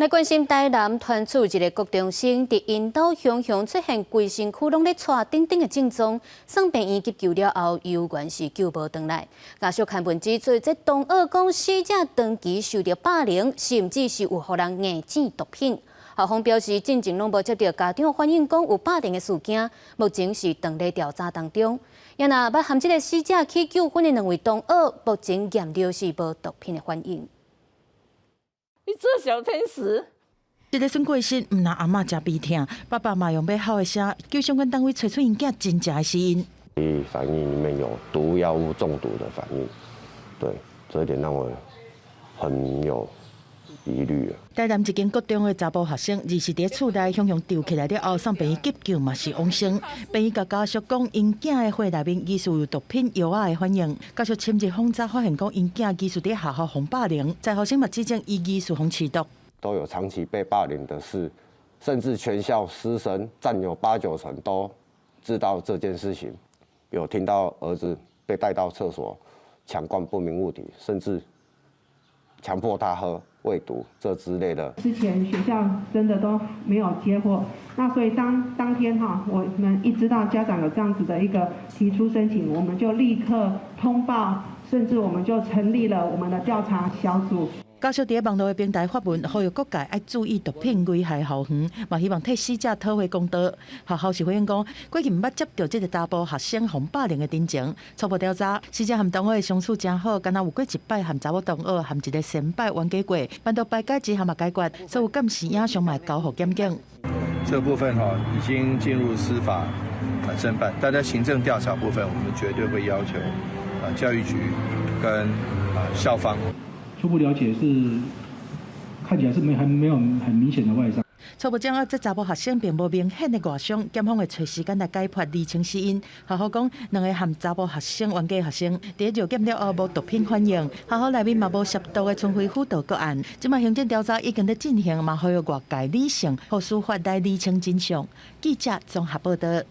來關心台南團厝一個國中生，佇𪜶兜雄雄出現規身軀攏咧掣等等的症狀，送病院急救了後，猶原是救無轉來。家屬勘問指出，這同學講死者長期受著霸凌，甚至是有予人硬注毒品。校方表示，進前攏無接著家長反映講有霸凌的事件，目前是正咧調查當中。也若捌和這个死者起糾紛的兩位同學，目前驗著是無毒品的反應。你做小天使。這个孫過身，毋但阿嬤誠悲痛，爸爸嘛用欲哭的聲，求相關單位揣出𪜶囝真正的死因。反應裡面有毒藥物中毒的反應，對，這一點讓我很有疑慮。台南一間國中的查埔學生，二時佇厝內雄雄吊起來了後，送病院急救嘛是往生。病院共家屬講，𪜶囝的血內面疑似有毒品藥仔的反應。家屬深入訪查發現講，𪜶囝疑似佇學校予霸凌，在學生嘛指證伊疑似予飼毒。都有長期被霸凌的事，甚至全校師生佔有八九成都知道這件事情。有聽到兒子被帶到廁所強灌不明物體，甚至強迫他喝餵毒這之類的。之前學校真的都沒有接獲，那所以當天哈，我們一知道家長有這樣子的一個提出申請，我們就立刻通報，甚至我們就成立了我們的調查小組。家屬佇網路的平台發文，呼籲各界愛注意毒品危害校園，嘛希望替死者討回公道。學校是回應講，過去毋捌接著這个查埔學生予霸凌的陳情，初步調查，死者和同學的相處誠好，敢若有過一擺和查某同學和一个先輩冤家過，辦到排解之後嘛解決，所有監視影像嘛交予檢警。這部分哈已經進入司法偵辦，但在行政調查部分，我們絕對會要求教育局跟校方。初步了解是看起來是沒還沒有很明顯的外傷。初步掌握，這查埔學生並無明顯的外傷，檢方會揣時間來解剖釐清死因。學校講，兩个和查埔學生冤家學生，佇尿檢了後無毒品反應，學校內面嘛無涉毒的巡迴輔導個案。這擺行政調查已經咧進行，嘛呼籲外界理性予司法來釐清真相。記者綜合報道。